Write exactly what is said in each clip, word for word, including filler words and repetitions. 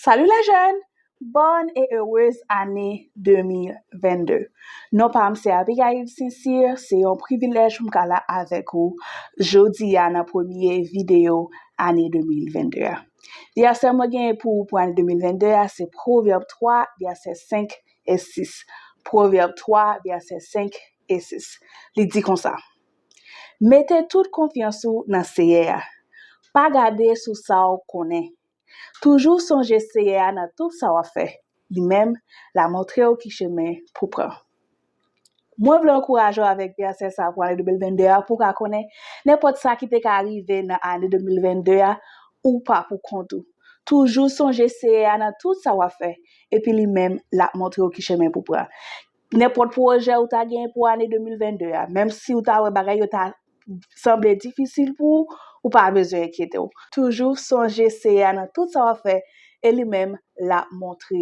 Salut les jeunes! Bonne et heureuse année deux mille vingt-deux. Non pa m se Abigail Sincere, se yon privilèj pou m ka la avèk ou jodi a nan premye videyo ane de mil vennde a. Vèsè mwen genyen pou ou pou ane de mil vennde a se Pwovèb twa, vèsè senk e sis. Pwovèb twa, vèsè senk e sis. Li di konsa: Mete tout konfyans ou nan Seyè a. Pa gade sou sa w konnen. Toujou sonje Seyè a nan tout sa w ap fè. Li menm l a montre w ki chemen pou pran. Mwen vle ankouraje w avèk vèsè sa pou ane de mil vennde a pou w ka konnen nenpòt sa ki te ka rive nan ane de mil vennde a, ou pa pou kont ou. Toujou sonje Seyè a nan tout sa w ap fè, epi li menm l ap montre w ki chemen pou pran. Nenpòt pwojè ou ta genyen pou ane de mil vennde a, menm si ou ta wè bagay yo ta sanble difisil pou ou, ou pa bezwen enkyete w. Toujou sonje Seyè a nan tout sa w ap fè, e li menm l ap montre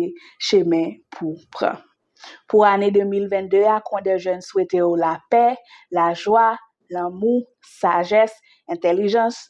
chemen pou pran. Pou ane de mil vennde a, Coin des Jeunes swete w lapè, lajwa, lanmou, sajès, entèlijans.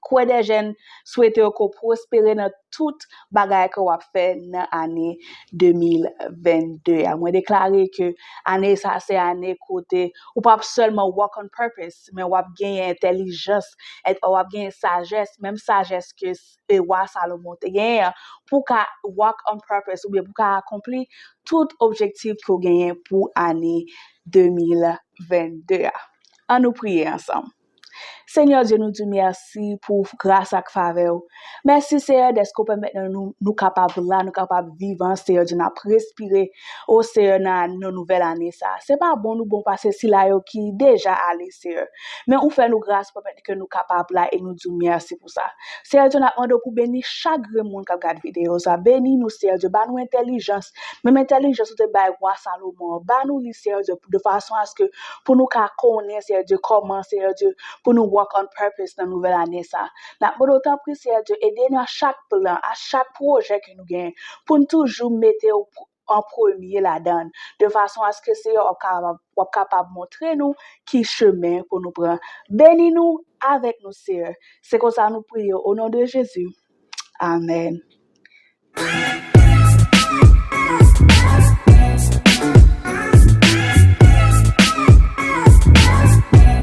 Coin des Jeunes swete w ke w pwospere nan tout bagay ke w ap fè nan ane de mil vennde a. Mwen deklare ke ane sa se ane kote ou p ap sèlman walk on purpose, men w ap genyen entèlijans, w ap genyen sajès, menm sajès ke e wa Salomon te genyen an, pou w ka walk on purpose oubyen pou w ka akonpli tout objektif ke w genyen pou ane de mil vennde a. Ann nou priye ansanm. Senyè Dye, nou di w mèsi pou gras ak favè w. Mèsi, Senyè, dèske w pèmèt nou, nou, nou kapab la, nou kapab vivan, Senyè Dye, n ap respire. O Senyè, nan, nan nouvèl ane sa a. Se pa bon nou bon pase sila yo ki deja ale, Senyè. Men ou fè nou gras pou pèmèt ke nou kapab la e nou di w mèsi pou sa. Senyè Dye, n ap mande w pou beni chak grenn moun k ap gade videyo sa. Beni nou, Senyè Dye. Ba nou entèlijans. Menm entèlijans ou te bay wa Salomon an. Ba nou li, Senyè Dye, de fason aske pou nou ka konnen, Senyè Dye, kòman, Senyè Dye, pou nou walk on purpose nan nouvèl ane sa. N ap mande w, tanpri, Senyè Dye, ede nou a chak plan, a chak pwojè ke nou genyen, pou n toujou mete w an premye ladan l, de fason aske, Senyè, w ap kapab, w ap kapab montre nou ki chemen pou nou pran. Beni nou avèk nou, Senyè. Se konsa nou priye, o non de Jezi. Amèn.